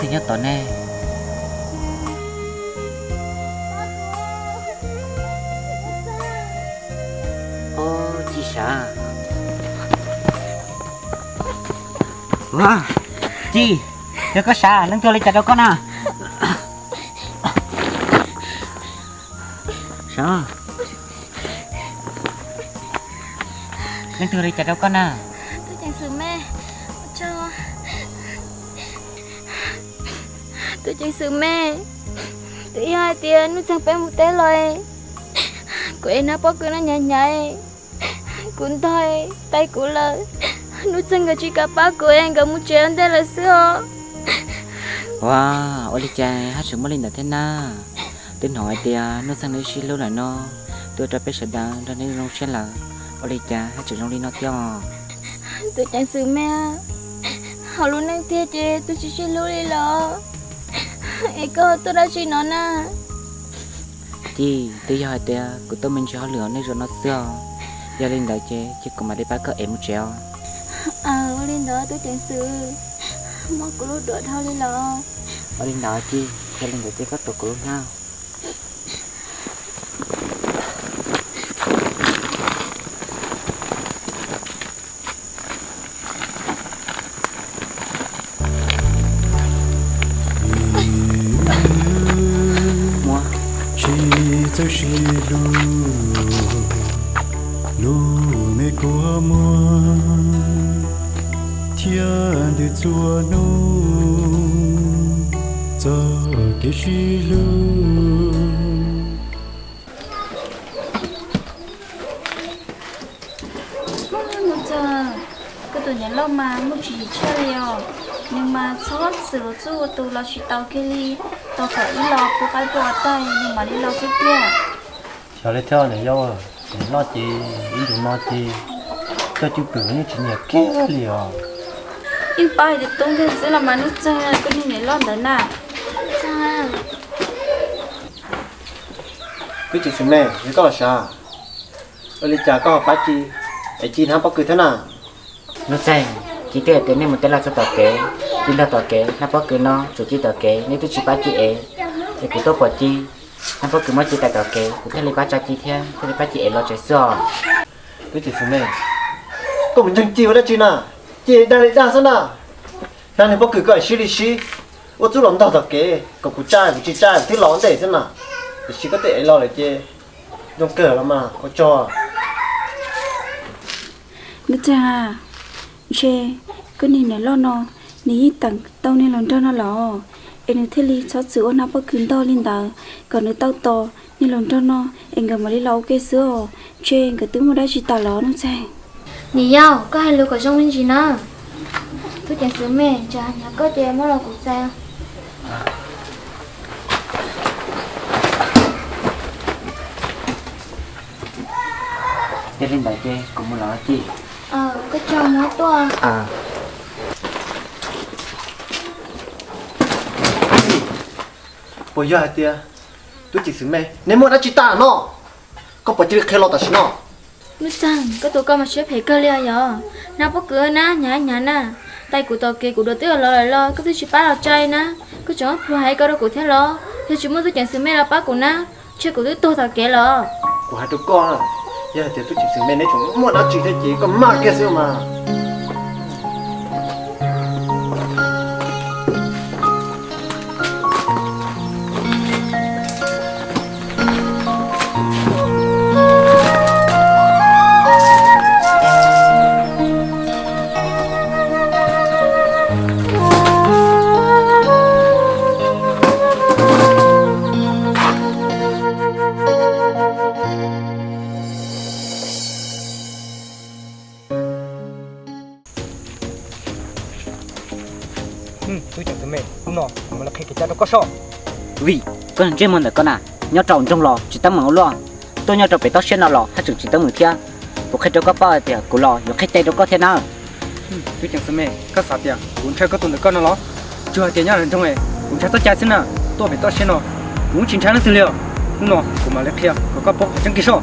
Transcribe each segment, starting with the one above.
Twb nyob tom ne. Au, Ci sav. Ci, yog koj sav, leej twg ua li cas rau koj na? Sav, leej twg ua li cas rau koj na? Tub ceev xwm me, tub ceev xwm me, twb yog hais tias Nuj Txeeg peb mus teb los, kuv ev hnab pob kws no hnyav hnyav, kuv ntog, tau kuv lawm. Nuj Txeeg nkawd tsis kam pab kuv es nkawd mus tsev ua ntej lawm xwb os. Ua, ua li cas haj tseem muaj li ntawd thiab na? Twb hnov hais tias Nuj Txeeg nws sib hlub lawm no, twb ua rau peb sawv daws nrog neb zoo siab lawm, ua li cas haj tseem zoo li no thiab os? Tub ceev xwm me, hauv lub neej tiag ces twb tsis sib hlub li los, es koj tuaj dab tsi no na? Ci, twb yog hais tias kuv tuaj me ntsis hauj lwm hauv nej zos no xwb os. Yog li ntawd ces cia kuv mam li pab koj ev mus tsev os. Ua li ntawd tub ceev xwm, muab kuv lub duav dhau li los. Ua li ntawd Ci, yog li ntawd ces koj tuav kuv lub hnab. Tsis txawj sib hlub, lub me kua muag thiab ntws txhua hnub txoj kev sib hlub. Nuj Txeeg, koj tus niam loj mas muaj tswv yim tshaj li os. Nws mas txhob txwm ua txuj ua tus los tsis tau kiag li, tau kom ib los pub qaib pub ua taig nws mam li los xwb tiag. Xyov li thiab niam yau, niam loj ces ib ntus no ces coj cwj pwm yeej tsis nyiam kiag li os. Yeej paub hais tias tub nkeeg xwb los mas Nuj Txeeg, koj niag niam loj ntawd na. Tub ceev xwm me, yog koj los sav, ua li cas koj ho pab Ci ev Ci hnab pob kws thiab na? Nuj Txeeg, Ci twb hais tias nej mus teb los txog tom kev, Ci nrog tom kev, hnab pob kws no tshuav Ci tom kev, nej twb tsis pab Ci ev, es kuv tuaj pom Ci, hnab pob kws muab Ci tais tom kev, kuv thiaj li pab tsa Ci thiab thiaj li pab Ci ev los tsev xwb os. Tub ceev xwm me, koj mus ntseeg Ci ua dab tsi na? Ci dag li dag xwb na. Hnab niag pob kws koj sib li sib, ua txuj los ntog tom kev kom kuv tsa, kuv tsis tsa kuv twb los ua ntej xwb na. Tiam sis koj twb ev los lawm ces zoo kawg los mas ua tsaug. Nuj Txeeg, ntshe koj niag niam loj no nws yeej teem tau niag hluas nraug no los, es nws thiaj li txhob txwm ua hnab pob kws ntog li ntawd kom nws tau tos niag hluas nraug no es nkawd mam li los ua ke xwb os. Ntshe nkawd twb muaj dab tsi tas los Nuj Txeeg. Niam yau, koj hais lus kom zoo me ntsis na. Tub ceev xwm me, tsam hnyav koj ces muab los kuv txais. Yog li ntawd ces kuv mus lawm Ci. Koj tso muab tuaj. Puas yog hais tias tub ceev xwm me, neb muaj dab tsi tas no? Koj puas cia li qhia los tam sim no? Nuj Txeeg, koj tus koj mas siab phem kawg li os yog. Hnab pob kws na, hnyav hnyav na, tais kuv tom kev kuv dua twb los lawm los koj twb tsis pab los tsa na. Koj tseem muab plhu hais ko rau kuv thiab los? Yog tsis muaj tub ceev xwm me los pab kuv na, ntshe kuv twb tuag tom kev los. Kuv hais rau koj, yog hais tias tub ceev xwm me neb tseem muaj dab tsi thiab ces koj maj kiag xwb mas. Tub ceev xwm me, hnub no kuv mam li qhia kev cai rau koj soj. Vim koj ntsej muag ntawm koj na, nyob rau nroog los tsis teeb meem ua luaj, tuaj nyob rau pem toj siab no los haj tseem tsis teeb meem thiab. Kuv qhia rau koj paub hais tias kuv los yuav qhia cai rau koj thiab na. Tub ceev xwm me, koj xav tias kuv ntshai koj tus ntawm koj no los? Tsuas hais tias nyob nroog kuv ntshai txoj cai xwb na, tuaj pem toj siab no kuv tsis ntshai leej twg li os. Hnub no kuv mam li qhia kom koj paub qhov tseeb kiag soj.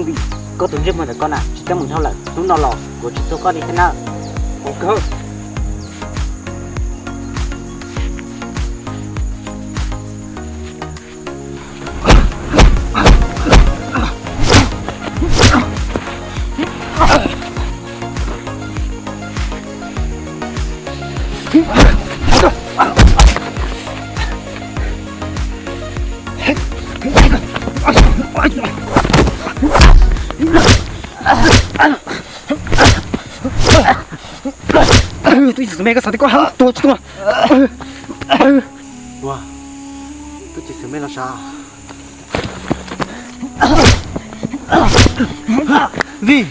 Vim koj tus ntsej muag ntawm koj na tsis teeb meem dhau lawm, hnub no los kuv tsis txuag koj li thiab na. Ua kawg. Tub ceev xwm me, koj xav tias koj hab tuag tsis tuag? Ua, tub ceev xwm me los sav. Vij,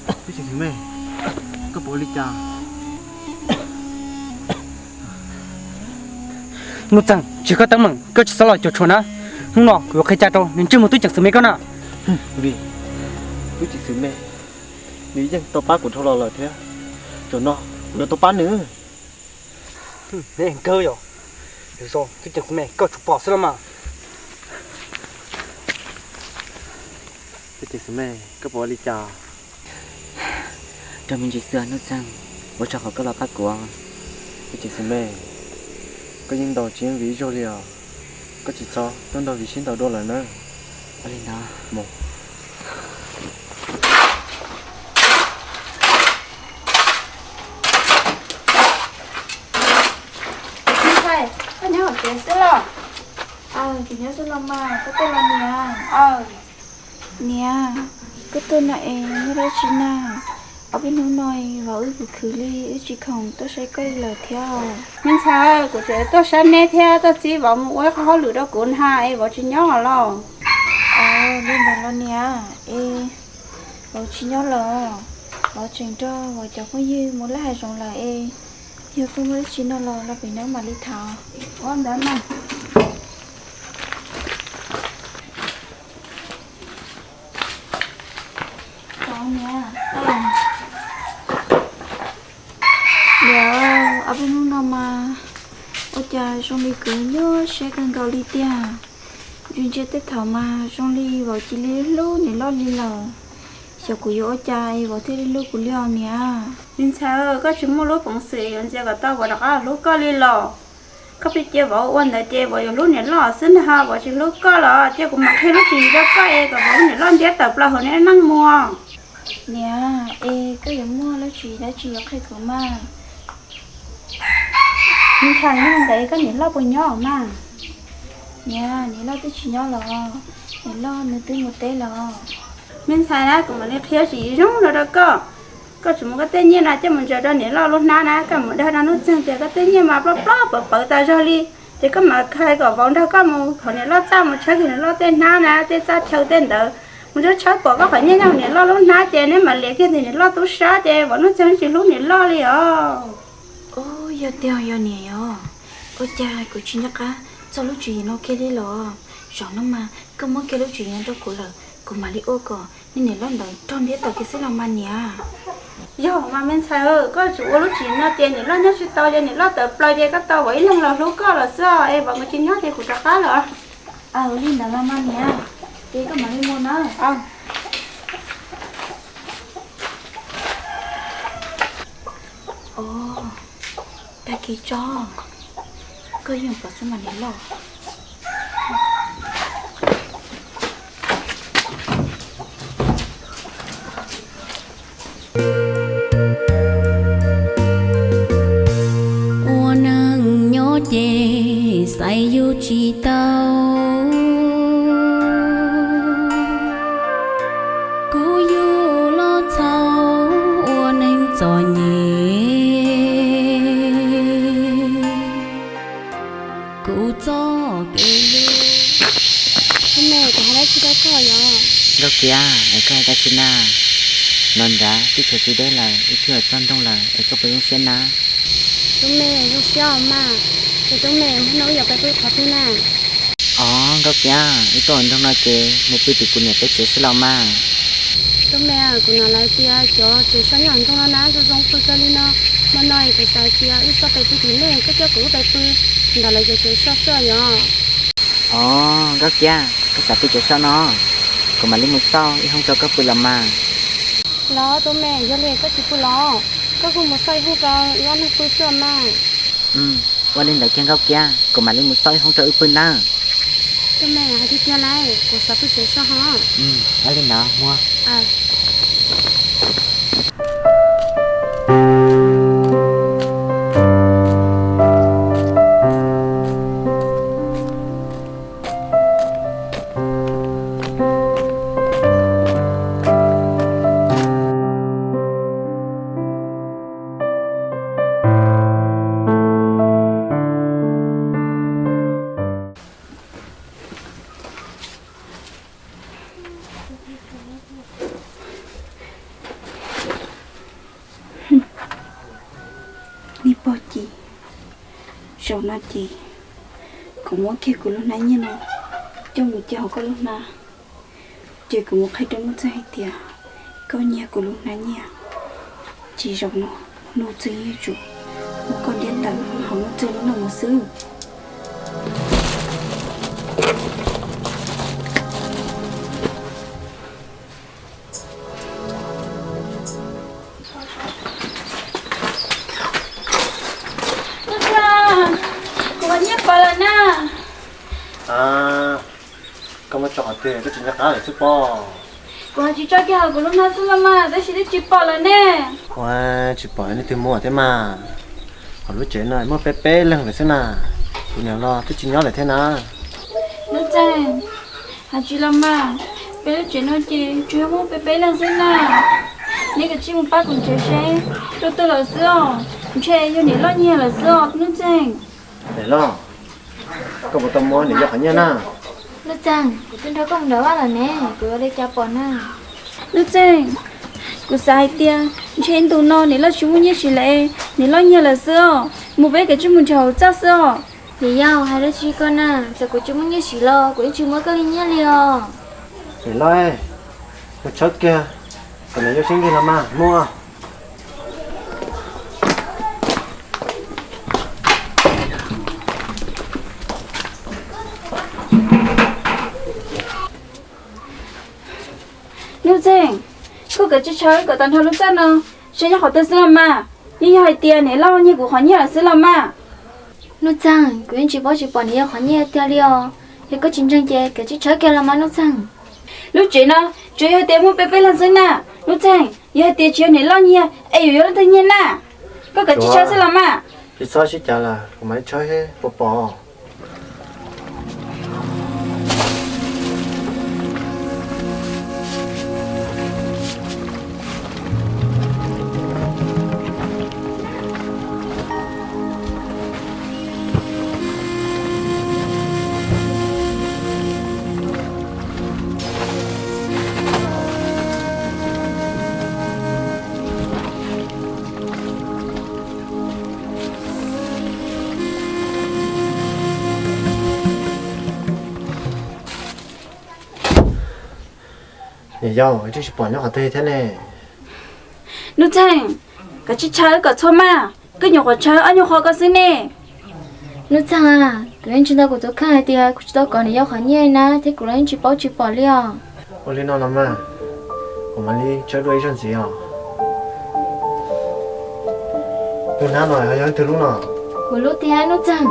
tub ceev xwm me, koj puas ua li cas? Nuj Txeeg, tsis koj teeb meem, koj tsis txhob los cuam tshuam na. Hnub no kuv yuav qhia cas rau nws ntsej muag tub ceev xwm me koj na. Vij, tub ceev xwm me, nws yeej tau pab kuv dhau los lawm thiab, zaum no kuv yuav tau pab nws. Neb kawg yog, yog tub ceev xwm me koj tsuas pom xwb los mas. Tub ceev xwm me, koj puas ua li cas? Raug me ntsis xwb Nuj Txeeg, ua tsaug qhov koj los pab kuv. Tub ceev xwm me, koj yeej ntaus tsis yeej vim ib zaug li os. Koj tsis txhob tuaj nrog Vij sib ntaus dua lawm na. Ua li ntawd. Ntxhais, koj nyob hauv tsev xwb los? Aws, kuv nyob xwb los mas, koj tuaj los niam? Aws. Niam, koj tuaj no es muaj dab tsi na? Ob peb hnub no vauv wb khwv khwv li, wb tsis khoom tuaj saib koj li lawm thiab. Me ntxhais, kuv tseem tuaj saib neb thiab tuaj txib vauv mus ua ib qho hauj lwm rau kuv na es vauv tsis nyob los? Aws, li ntawd los niam, es vauv tsis nyob los? Vauv tseem nrog vauv cov phooj ywg mus laj hav zoov lawm es yog koj muaj dab tsi no los los pem no mam li tham. Ua ntawd mas. Niam, ob peb hnub no mas ua cas zoo li kuv nyuaj siab kawg nkaus li tiag. Ntsia ntsia tej thaum mas zoo li vauv cia li hlub niam loj li lawm. Xyov kuv yuav ua cas es vauv thiaj li hlub kuv li os niam. Me ntxhais, koj tsis muaj lub peev xwm yuav ntxias kom tau vauv rov qab hlub koj li los. Koj pheej cia vauv ua ntawd ces vauv yuav hlub niam loj xwb ntag, vauv tsis hlub koj los cia kuv mam qhia lub tswv yim rau koj es kom vauv niam loj ntiab tawm plaws hauv neb neej mus. Niam, es koj yuav muaj lub tswv yim dab tsi yuav qhia kuv mas? Me ntxhais, ntawd koj niam loj puas nyob mas? Niam, niam loj twb tsis nyob los, niam loj nws twb mus teb los. Me ntxhais na, kuv mam li qhia tswv yim zoo no rau koj. Koj tsum muab koj tej nyiaj no coj mus ntsaws rau niam loj lub hnab na, koj mus dag rau Nuj Txeeg tias koj tej nyiaj mas ploj ploj pawv pawv tas zog li. Ces koj mam hais kom vauv nrog koj mus thov niam loj txaj mus tshawb kiag niam loj tej hnab na, tej txaj chaw tej ntawd, mus tshawb tshawb pom koj qhov nyiaj nyob hauv niam loj lub hnab ces neb mam liam kiag ntawm niam loj tub sab ces vauv Nuj Txeeg tsis hlub niam loj li os. Ub, yog tiag yog niam yog, ua cas kuv tsis nco qab txog lub tswv yim no kiag li los? Zaum no mas koj muab kiag lub tswv yim no rau kuv lawm, kuv mam li ua kom niag niam loj ntawd raug ntiab tawm kiag xwb los mas niam. Yog mas me ntxhais, koj tsum ua lub tswv yim no ces niam loj nyob tsis tau ces niam loj tawm plaws ces koj tau vauv ib leeg los hlub koj los xwb es vauv nkawd tsis nyob ces kuv rov qab lawm. Aws, li ntawd los mas niam, ces koj mam li mus nawb. Os, tag kis tso, koj yeej pom xwb mas niam loj. Ua neeg nyob ces xaiv yus tsis tau, kuv yug los txhaum ua neeg txom nyem. Kuv txoj kev hlub. Tub me, kuv hais dab tsi rau koj yom? Nkauj Kiab, es koj hais dab tsi na? No nrad twb tshav tsis deb lawm, wb twb yuav txog nroog lawm es koj puas zoo siab na? Tub me, zoo siab os mas. Ces tub me, hnub no wb yuav pais pw qhov twg na? Os, Nkauj Kiab, wb tuaj hauv nroog no ces mus pw tim kuv niam peb tsev xwb los mas. Tub me, kuv hnov lawv tias cov tsev soj nyob hauv nroog no na zoo zoo pw kawg li no. Hmo no es kuv xav tias wb xoj pais pw tim nej, koj coj kuv wb pais pw ntawm lawv cov tsev soj xwb yom? Os, Nkauj Kiab, koj xav pw tsev soj no, kuv mam li mus xauj ib hoob rau koj pw los mas. Los tub me, yog li koj tsis pw los? Koj kuj mus xauj ib hoob rau wb ob leeg pw xwb mas. Ua li ntawd kiag Nkauj Kiab, kuv mam li mus xauj ib hoob rau wb pw nawb. Tub me, hais tiag tiag lauj, kuv xav pw tsev soj ho. Ua li ntawd muab. No ces kuv muab kiag kuv lub hnab nyiaj no coj mus cia hauv koj lub hnab, ces kuv mus qhia rau Nuj Txeeg hais tias koj nyiag kuv lub hnab nyiaj. Ces zaum no Nuj Txeeg yuav tsum muab koj ntiab tawm hauv Nuj Txeeg lub neej no xwb. Kuv nyiag pom lawm na. Koj muab tso qhov twg koj tsis nco qab lawm xwb pob? Kuv tsis tso kiag hauv kuv lub hnab xwb los mas, tab sis twb tsis pom lawm ne. Ua, tsis pom leej twg muab thiab mas. Hauv lub tsev no muaj peb peb leeg lawm xwb na. Kuv niam los twb tsis nyob lawm thiab na. Nuj Txeeg, hais tsis los mas, peb lub tsev no ces tsuas yog muaj peb peb leeg xwb na. Neb kav tsij mus pab kuv ntsev seb, tuaj tuaj lawm xwb os, ntshe yog niam loj nyiag lawm xwb os Nuj Txeeg. Niam loj, koj puas tau muab niam yau qhov nyiaj na? Nuj Txeeg, kuv twb nrog koj mus nram vaj lawm ne, kuv yuav li cas pom na? Nuj Txeeg, kuv xav hais tias ntshe ntu no niam loj tsis muaj nyiaj siv lawm, niam loj nyiag lawm xwb os, mus peb kav tsij mus nrhiav hauv txaj xwb os. Niam yau, hais dab tsi koj na, txawm kuv tsis muaj nyiaj siv los kuv yeej tsis muab koj li nyiaj li os. Niam loj, mus tshawb kiag kom niam yau sib nqig los mas mus. Nuj Txeeg, koj kav tsij tshawb kom tag nrho lub txaj no, seb nyob qhov twg xwb los mas. Yeej yog hais tias niam loj nyiag kuv qhov nyiaj lawm xwb los mas. Nuj Txeeg, kuv yeej tsis paub tsis pom niam yau qhov nyiaj tiag li os. Yog koj tsis ntseeg ces kav tsij tshawb kiag los mas Nuj Txeeg. Lub tsev no tsuas yog hais tias muaj peb peb leeg xwb na. Nuj Txeeg, yog hais tias tsis yog niam loj nyiag es yuav yog leej twg nyiag na? Koj kav tsij tshawb xwb los mas. Tsis txhob sib cav lawm, kuv mam li tshawb seb puas pom. Niam yau, twb tsis pom nyob qhov twg thiab ne. Nuj Txeeg, kav tsij tshawb kom txhua maj, koj nyuam qhuav tshawb ob nyuag qho ko xwb ne. Nuj Txeeg, kuv yeej tsis ntau kuv tus kheej hais tias kuv tsis tau kov niam yau qhov nyiaj na thiab kuv los yeej tsis paub tsis pom li os. Ua li no los mas, kuv mam li tshawb dua ib zaug ntxiv os. Lub hnab no yog leej twg lub no? Kuv lub tiag Nuj Txeeg.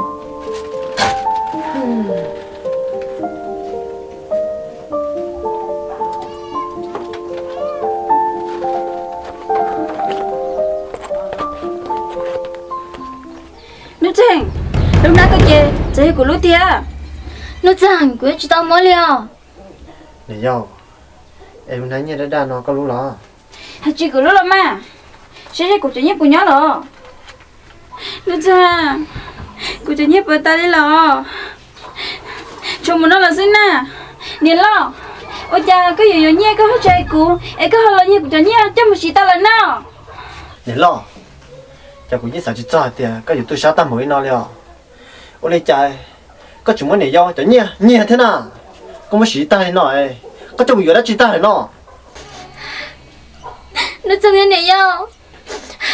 Nuj Txeeg, lub hnab ko ces txawm yog kuv lub tiag. Nuj Txeeg, kuv yeej tsis tau muab li os. Niam yau, es lub hnab nyiaj daj daj no koj lub los? Hais tsis kuv lub los mas, saib seb kuv cov nyiaj puas nyob los. Nuj Txeeg, kuv cov nyiaj puas tas li los? Tshuav mus no los xwb na. Niam loj, ua cas koj yuav yuav nyiaj koj ho tsis hais kuv es koj ho los nyiag kuv cov nyiaj coj mus siv tas lawm no? Niam loj, cas kuv yeej xav tsis txog hais tias koj yuav tu siab tag npaum li no li os. Ua li cas koj tseem muab niam yau cov nyiaj nyiag thiab na? Koj muab siv tag li no, koj coj mus yuav dab tsi tag lawm no? Nuj Txeeg thiab niam yau,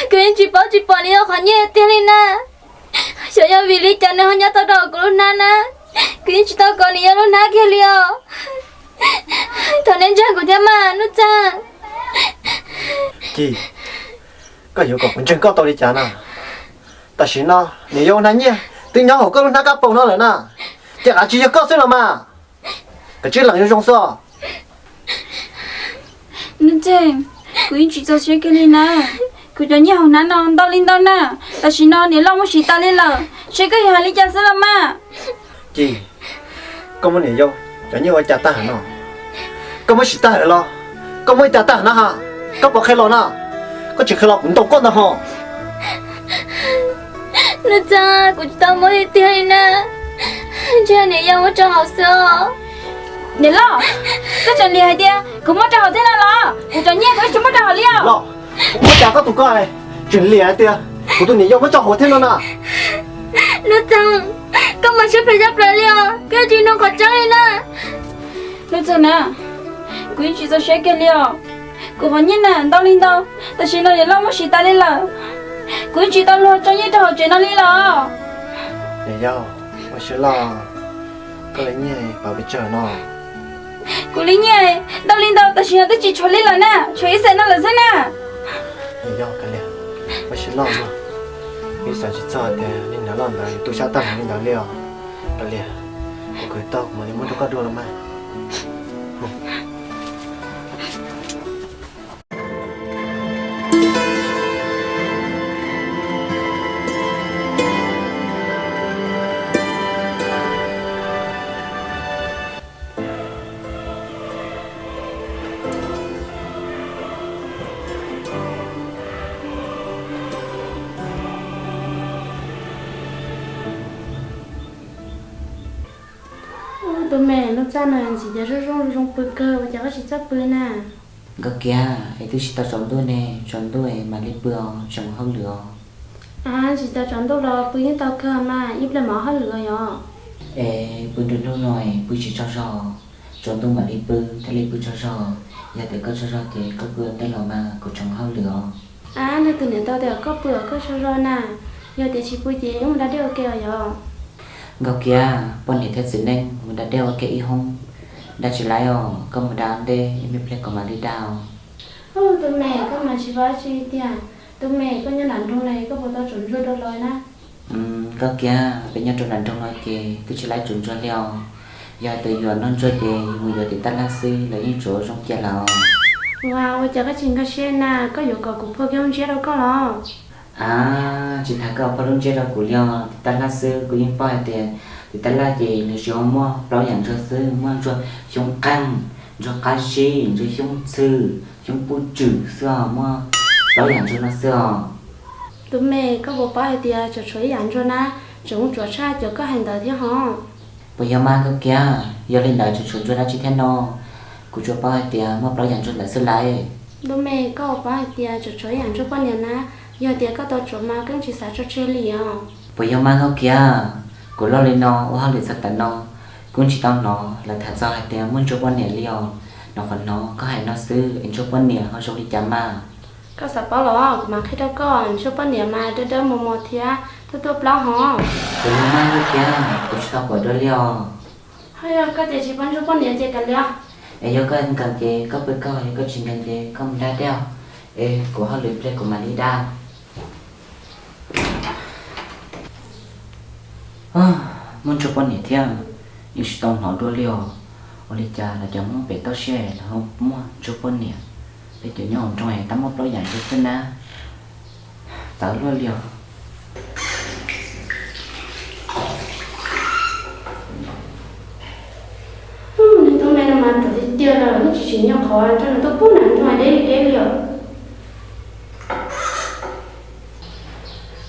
kuv yeej tsis paub tsis pom niam yau qhov nyiaj tiag li na. Xyov yog vim li cas nws ho nyob tau rau kuv lub hnab na. Kuv yeej tsis tau kov niam yau lub hnab kiag li os. Thov neb ntseeg kuv thiab mas Nuj Txeeg. Ci, koj yuav kom kuv ntseeg koj tau li cas na? Tam sim no niam yau hnab nyiaj twb nyob hauv koj lub hnab kab paus no lawm na. Ces kav tsis yog koj xwb los mas. Kav tsij lees zoo zoo xwb. Nuj Txeeg, kuv yeej tsis txaus siab kiag li na. Kuv cov nyiaj hauv hnab no ntau li ntau na. Tam sim no niam loj muab siv tas li lawm, seb koj yuav hais li cas xwb los mas. Ci, koj muab niam yau cov nyiaj ua cas tag no? Koj muab siv tag lawm los koj muab ua cas tag no ha? Koj puas qhia los na? Koj tsis qhia los kuv ntaus koj ntag ho. Nuj Txeeg, kuv tsis tau muab tiag tiag li na. Ntshe niam yau muab tso hauv xwb os. Niam loj, koj tseem liam hais tias kuv muab rau hauv thiab no los? Kuv cov nyiaj kuv yeej tsis muab rau hauv li os. Loj, ua cas koj tus koj tseem liam hais tias kuv tus niam yau muab tso hauv thiab no na? Nuj Txeeg, koj mas siab phem tshaj plaws li os, koj tsis nug qhov tseeb li na. Nuj Txeeg na, kuv yeej tsis txaus siab kiag li os. Kuv qhov nyiaj na ntau li ntau, tam sim no yuav loj muab siv tas li lawm. Kuv yeej tsis tau luag tso nyiaj rau hauv tsev no li los. Niam yau, ua siab loj, koj li nyiaj pab pes tsawg no? Kuv li nyiaj ntau li ntau, tam sim no twb tsis tshuav li lawm na, tshuav ib xees no lawm xwb na. Niam yau Kab Lias, ua siab loj mog, wb xav tsis txog tias niag nram loj ntawd yuav tu siab tag npaum li ntawd li os. Kab Lias, kuv khwv tau kuv mam li muab rau koj dua los mas. Tus me Nuj Txeeg no ntxim tias zoo zoo zoo pw kawg, ua cas koj tsis txawj pw na? Nkauj Kiab, es twb tsis tau tsaus ntuj ne, tsaus ntuj es mam li pw os, tseem ua hauj lwm os. Tsis tau tsaus ntuj los pw yeej tau kawg mas, ib pliag mam ua hauj lwm os yom. Es pw nruab hnub no es pw tsis tsaug zog, tsaus ntuj mam li pw thiaj li pw tsaug zog. Yog tias koj tsaug zog ces koj pw ua ntej los mas, kuv tseem ua hauj lwm os. Ab, leej twg niam tau tias koj pw os koj tsaug zog na? Yog tias tsis pw ces wb mus da dej ua ke os yom. Nkauj Kiab, poj niam thiab txiv neej mus da dej ua ke ib hoob, da tsis laib os, koj mus da ntej, ib me pliag kuv mam li da os. Tus me, koj mas tsis paub tsi tiag. Tus me, koj nyob nram nroog ne, koj puas tau tsuam ntsuag dua los na? Nkauj Kiab, peb nyob rau nram nroog no ces twb tsis laib tsuam ntsuag li os. Yog tias yuav noj ntsuag ces mus yuav tim Taj Laj xwb, lawv yeej tsuam zoo cia lawm. Ua, ua cas koj tsis nkag siab na, koj yuav kom kuv phua kiag lub ntsiab rau koj los? Ab, tsis tas koj phua lub ntsiab rau kuv li os, tim Taj Laj xwb kuv yeej paub hais tias tim Taj Laj ces nws tsuas muaj plaub yam ntsuag xwb, muaj ntsuag xyoob qeej, ntsuag qab zib, ntsuag xyoob txhwm, xyoob puj tswm xwb os, muaj plaub yam ntsuag no xwb os. Tus me, koj puas paub hais tias tseem tshuav ib yam ntsuag na, tseem muaj tsuav tshaj cov koj hais ntawd thiab hos. Puas yog mas Nkauj Kiab? Yog li ntawd tseem tshuav ntsuag dab tsi thiab no? Kuv tsuas paub hais tias muaj plaub yam ntsuag ntawd xwb lauj. Tus me, koj puas paub hais tias tseem tshuav ib yam ntsuag poj niam na, yog tias koj tau tsuav mas koj yeej tsis xav tso tseg li os. Puas yog mas Nkauj Kiab? Kuv loj li no ua hauj lwm txog tav no, kuv tsis tau hnov lawv tham txog hais tias muaj ntsuag poj niam li os. Hnov qhov hnov koj hais no xwb es ntsuag poj niam ho zoo li cas mas? Koj xav paub los kuv mam qhia rau koj, ntsuag poj niam mas dawb dawb mos mos thiab tuab tuab plaub hos. Puas yog mas Nkauj Kiab? Kuv tsis tau pom dua li os. Ho yog koj tias tsis paub ntsuag poj niam ces kav liam. Es yog koj nkees ces koj pw koj, yog koj tsis nkees ces koj mus da dej os. Es kuv hauj lwm pliag kuv mam li da. Muaj ntsuag poj niam thiab, yeej tsis tau hnov dua li os. Ua li cas lawv cov Hmoob pem toj siab los muaj ntsuag poj niam? Peb cov nyob hauv nroog tab muaj plaub yam ntsuag xwb na. Txawv luaj li os. Nws tus me no mas ruam tiag tiag lawm, yeej tsis tsim nyog qhov nrog nws tuaj pub nram nroog deb li deb li os.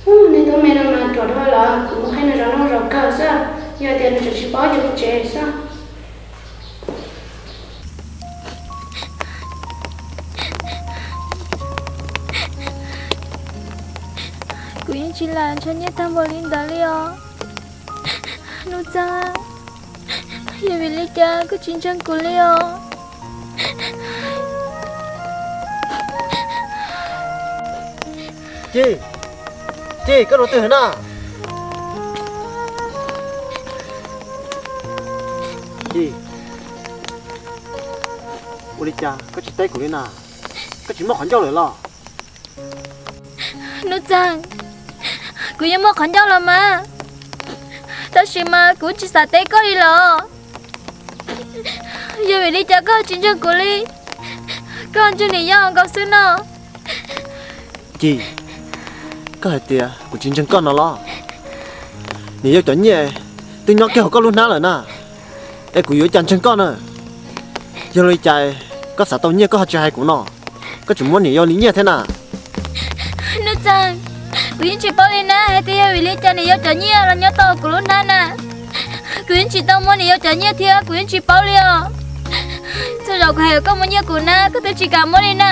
Nws tus me no mas ruam dhau lawm, kuv mus qhia nws zov noj zov kawg xwb, yog tias nws tseem tsis paub ces kuv tseg xwb. Kuv yeej tsis lam ntshaw nyiaj tag npaum li ntawd li os. Nuj Txeeg, yog vim li cas koj tsis ntseeg kuv li os? Ci, Ci, koj rau twg na? Ci, ua li cas koj tsis teb kuv li na? Koj tsis muaj qhov ncauj lawm los? Nuj Txeeg, kuv yeej muaj qhov ncauj los mas, tab sis mas kuv tsis xav teb koj li los. Yog vim li cas koj tsis ntseeg kuv li? Koj ntseeg niam yau nkaus xwb no. Ci, koj hais tias kuv tsis ntseeg koj no los? Niam yau cov nyiaj twb nyob kiag hauv koj lub hnab lawm na, es kuv yuav ua cas ntseeg koj na? Yog li cas koj xav tau nyiaj koj ho tsis hais kuv no? Koj tseem muab niam yau li nyiaj thiab na? Nuj Txeeg, kuv yeej tsis paub li na, hais tias yog vim li cas niam yau cov nyiaj los nyob tau kuv lub hnab na. Kuv yeej tsis tau muab niam yau cov nyiaj thiab kuv yeej tsis paub li os. Txhua zaus kuv hais kom koj muab nyiaj kuv na, koj twb tsis kam muab li na.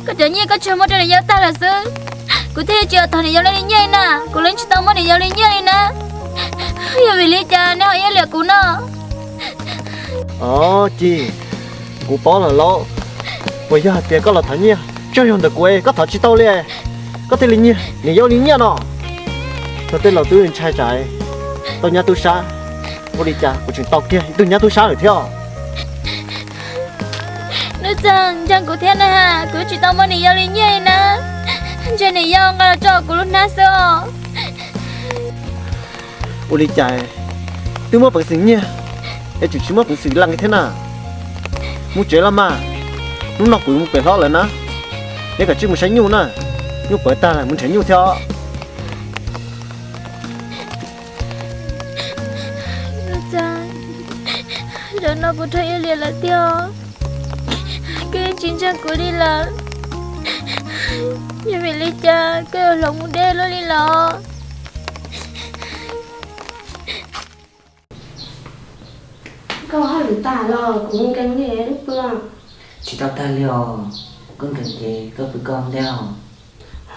Koj cov nyiaj koj tsuas muab rau niam yau tag lawm xwb. Kuv thiaj li tsis yog thov niam yau li nyiaj li na, kuv yeej tsis tau muab niam yau li nyiaj li na. Yog vim li cas neb ho iab liam kuv no? Os Ci, kuv paub lawm lauj. Puas yog hais tias koj los thov nyiaj tsuas yog ntawm kuv es koj thov tsis tau li, koj thiaj li nyiag niam yau li nyiaj no? Yog tej laus twb ntshai tsam tau nyab tub sab, ua li cas kuv tseem tau kiag ib tug nyab tub sab lawm thiab? Nuj Txeeg, ntseeg kuv thiab na, kuv tsis tau muaj niam yau li nyiaj li na. Ntshe niam yau nqa los tso kuv lub hnab xwb os. Ua li cas twb muab peev xwm nyiag es tseem tsis muab peev xwm lees thiab na? Mus tsev los mas, hnub no kuv mus pem hlob lawm na. Neb kav tsij mus saib nyuj na, nyuj pawv tag lawm mus nrhiav nyuj thiab os. Nuj Txeeg, zaum no kuv raug iab liam lawm tiag. Koj yeej tsis ntseeg kuv li lawm. Yog vim li cas koj yuav hloov mus deb luaj li los? Koj hauj lwm tag los kuv nkees li wb pw. Tsis tau tag li os, koj nkees ces koj pw koj ntej os.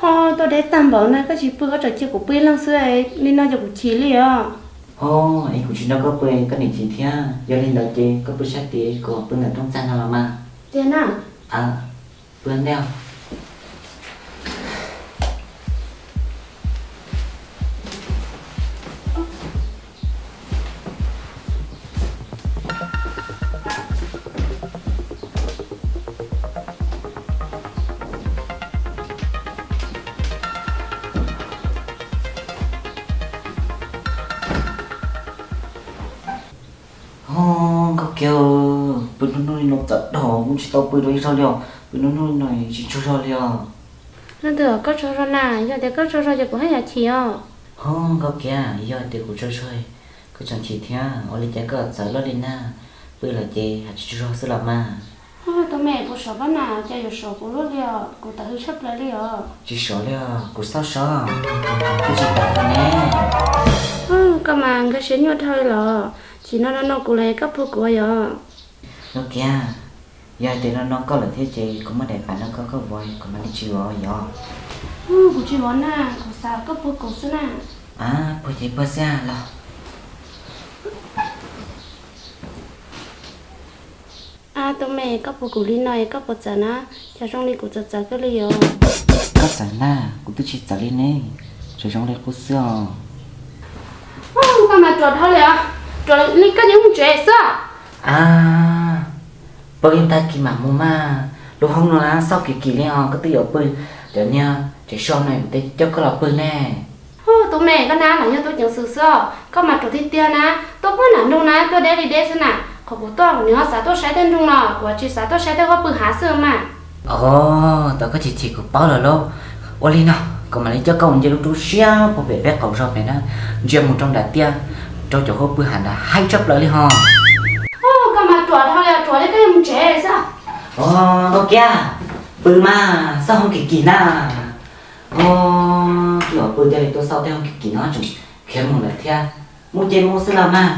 Ho tuaj deb tag npaum na koj tsis pw koj tseem cia kuv pw ib leeg xwb, li no ces kuv chim li os. Ho es kuv tsis nrog koj pw koj niam chim thiab, yog li ntawd ces koj pw sab tid kuv pw ntawm rooj txag no los mas. Tiag na. Pw ntej os. Ho, Nkauj Kiag, pw hnub hnub li no txawm dhau kuj tsis tau pw rau ib zaug li os, pw hnub hnub li no tsis tsaug zog li os. Leej twg koj tsaug zog na, yog tias koj tsaug zog ces kuv haj yam chim os. Ho, Nkauj Kiag, yog tias kuv tsaug zog koj tseem chim thiab, ua li cas koj txawv luaj li na, pw lawm ces haj tsis tsaug zog xwb los mas. Tus me puas sov pab na, cas yuav sov kuv luaj li os, kuv tawv hwj tshaj plaws li os. Tsis sov li os, kuv xauj sov, kuv tsis tawv li ne. Koj mas nkag siab nyuaj dhau los, tsis no no no kuv los koj puag kuv yom. Nkauj Kiag, yog hais tias no no koj lawm thiab ces kuv muab daim pam no koj koj vov kuv mam li tsis vov yom. Kuv tsis vov na, kuv xav koj puag kuv xwb na. Puag ces puag xwb los. Tus me, koj puag kuv li no es koj puas txawv na? Cas zoo li kuv txawv txawv kawg li os. Koj txawv ntag, kuv twb tsis txawv li ne, tseem zoo li qub xwb os. Koj mas ruam dhau li os, ruam li koj yeej mus tsev xwb. A, pw ib tag kis mam mus mas, lub hoob no na xauj kim kim li os, koj twb yuav pw cov niag tsev so no kuv thiaj coj koj los pw ne. Tus me, koj na los yog tub ceev xwm xwb os, koj mas ruam tiag tiag na, tuaj puag nram nroog na tuaj deb li deb xwb na, qhov kuv tuaj kuv nim ho xav tuaj saib tej nroog no, kuv tsis xav tuaj saib tej huab pw hav xwb mas. Os, tau koj chim chim kuv paub lawm lauj. Ua li no, kuv mam li coj koj mus nce lub roob siab puag pem peb qaum zog pem na, ntsia mus rau nram tiaj, rau cov huab pw hav ntawd haib tshaj plaws li ho. Koj mas ruam dhau li, ruam li koj yuav mus tsev xwb. Os, Nkauj Kiag, pw mas xauj hoob kim kim na. Os, twb yuav pw thiaj li tuaj xauj tej hoob kim kim no tseem khiav mus lawm thiab. Mus ces mus xwb los mas.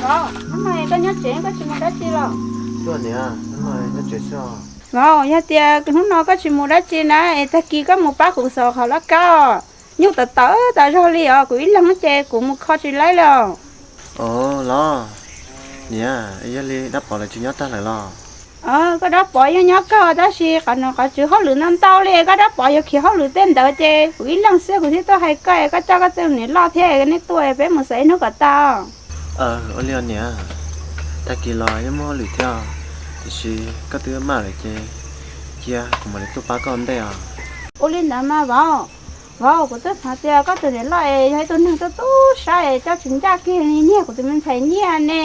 Vauv, hnub no koj nyob tsev koj tsis mus dab tsi los? Tuaj niam, hnub no nyob tsev xwb os. Vauv, yog tias hnub no koj tsis mus dab tsi na es tag kis koj mus pab kuv xauj qhov laj kab os. Nyuj tawv tawv tas zog li os, kuv ib leeg ces kuv mus kho tsis laib li os. Os, los niam, yog li dab Pov lawv tsis nyob tag lawm los? Koj dab Pov yeej nyob kawg tab sis qhov no qhov tswv hauj lwm ntau ntau li, koj dab Pov yuav khiav hauj lwm tej ntawd ces kuv ib leeg xwb kuv thiaj tuaj hais koj, koj coj koj tus niam loj thiab neb tuaj peb mus xauj ib hnub kom tau. Ua li os niam, tag kis los yeej muaj hauj lwm thiab, tiam sis koj twb maj lawm ces cia kuv mam li tuaj pab koj ua ntej os. Ua li ntawd mas vauv, vauv kuv twb hnov tias koj tus niam loj es yog ib tug neeg tub tub sab es coj tsis ncaj kiag nyiag kuv tus me ntxhais nyiaj ne.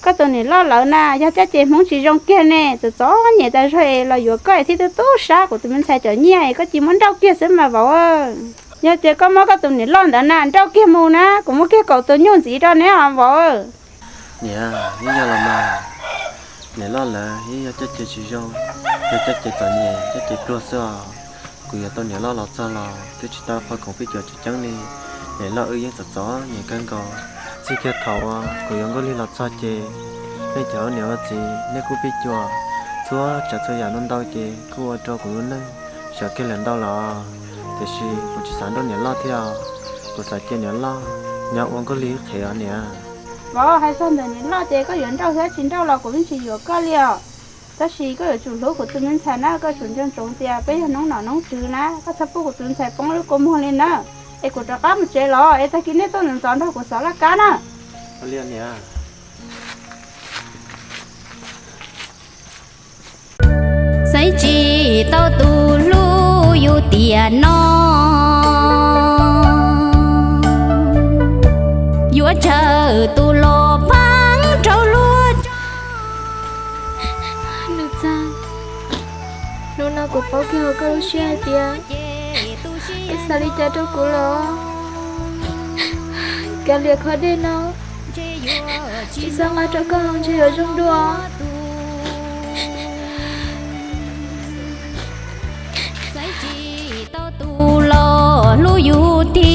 Koj tus niam loj lawm na yog coj ces hmoov tsis zoo kiag ne, txom txom nyem tas zog es los yuav koj es thiaj tub tub sab kuv tus me ntxhais cov nyiaj es koj cia muab nrauj kiag xwb mas vauv. Yog tias koj muab koj tus niam loj ntawd na nrauj kiag mus na kuv muab kiag kaum tus nyuj ntxiv rau neb os vauv. Niam, yeej yog los mas, niam loj lawm yeej yog coj ces tsis zoo, yog coj ces txom nyem coj ces pluag xwb os. Kuv yuav tau niam loj los txog los twb tsis tau qhov khoom pij cuam tseem ceeb li, Niam loj, wb yeej txom txom nyem kawg nkaus. Txij kiag thaum uas kuv yuav Nkauj Lig los txog ces nej cov niam ua txiv nej kuj pib cuam txhua tsav txhua yam no ntau ces kuj ua rau kuv lub neej sawv kiag lawm ntau los. Tiam sis kuv tsis xav nrauj niam loj thiab os. Kuv xav cia niam loj nyob ua Nkauj Lig qhev os niam. Vauv, hais txog ntawm niam loj ces koj yuav nrauj thiab tsis nrauj los kuv yeej tsis yuam koj li os. Tab sis koj yuav tsum hlub kuv tus me ntxhais na, koj tsum nco ntsoov tias peb yog noob nom noob tswv na, koj txhob pub kuv tus ntxhais poob lub kua muag li na. Es kuv rov qab mus tsev los es tag kis nej tuaj ntxov ntxov nrog kuv xov laj kab na. Xaiv tsis tau tus hlub yus tiam no, yuav tsawm tus los pab rau luag tso. Nus txag, hnub no kuv paub kiag hauv koj lub siab hais tias koj xav li cas rau kuv los? Kav liam qhov dej no, tsis txhob nqa rau koj haus ntshe yuav zoo dua. Xaiv tsis tau tus los hlub yus tiam